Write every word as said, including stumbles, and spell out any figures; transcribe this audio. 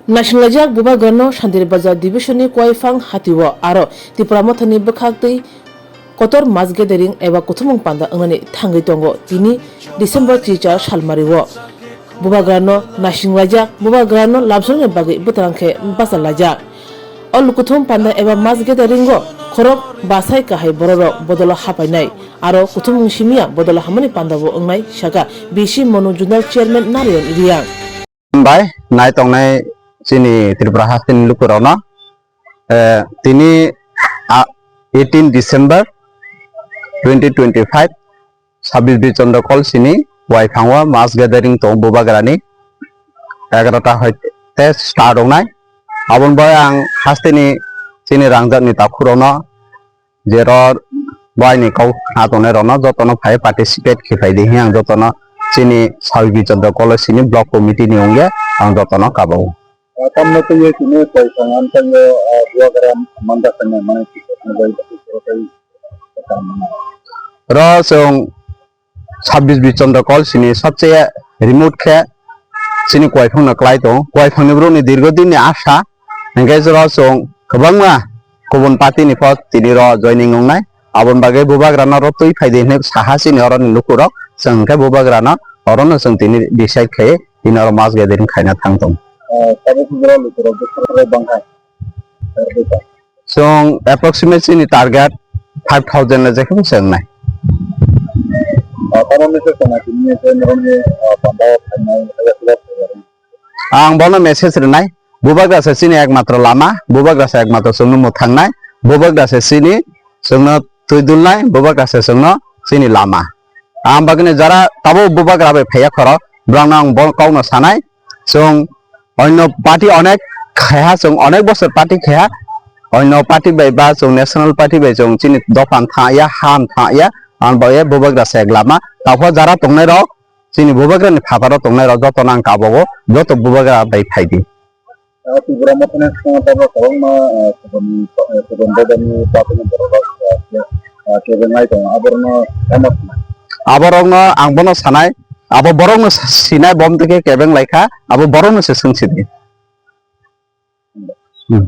Naisinglaijak Bubagrano Shantir Bazar Division ni Kuaifang hatio aro Tipra Mothani bwkhak twi kotor mass gathering eba kuthumung panda wngnani thangwi tongo. Tini December chichar salmario Bubagrano naisinglaijak, Bubagrano lamsokni bagwi bwtlang khe bachalaijak. O lukuthum panda eba mass gathering o khorok basai kahai bororok bodolo hapainai aro kuthumung simiya bodolo hamani pandabo wngnai, saka B C Monu Zonal Chairman Narayan Reang. Bai nai tongnai chini Tripura hasteni lukurokno, eh, tini, ah, eighteen December twenty twenty-five, sabbish Bichandra Kol sini Waiphango mass gathering tong Bubagrani egarota hoite start wngnai. Aboni bagwi ang hasteni chini rangjakni takhukrokno je rw baini kok khna tongnai rokno jotono phai participate khe phai di hwnwi ang jotono chini Sawi Bichandra College ni block committee ni wngya ang jotono kabo. Tamno twiwi tini Koiphang amchaio Bubagra manda khaina mane. Ro chwng sabbish Bichandra Kol sini sabse remote khe chini Koiphangno klai tongo. Koiphangni borokni dirgo dinni asha, hingkhe ro chwng kwbangma kubun party ni pho tini ro joining wngnai. Aboni bagwi Bubagrano ro twi phai di hinwi saha chini oroni lukurok. Chwng hingkhe Bubagrano orono chwng tini decide khai tini oro mass gathering khaina thang tongo. Chwng approximate chini target five thousand le jekhebo se wngnai. Ang bono message rwnai, Bubagra se chini ekmatro lama, Bubagra se ekmatro chwngno mwthangnai, Bubagra se chini chwngno twi dulnai, Bubagra se chwngno chini lama. Ang bagwino jara tabuk Bubagra bai phaiya khoro, borokno ang bo kokno sanai, chwng onno party onek khaiha, chwng onek bosor party khaiha, onno party bai ba chwng national party bai chwng chini dopha wng thangya, ha wng thangya, ang bai Bubagra se ek lama, taphor jara tongnai rok, chini Bubagra ni phataro tongnai rok jotono ang kabogo, joto Bubagra bai phai di. Tripura Mothani songwi tabuk kwbangma, eh, kubun, eh, kubun bodolni party ni borok rok, eh, eh, kebeng lai tongo, aborokno tamo sanai? Aborokno ang bono sanai, abo borokno sinai, bom tike kebeng lai kha, abo borokno se swng sidi.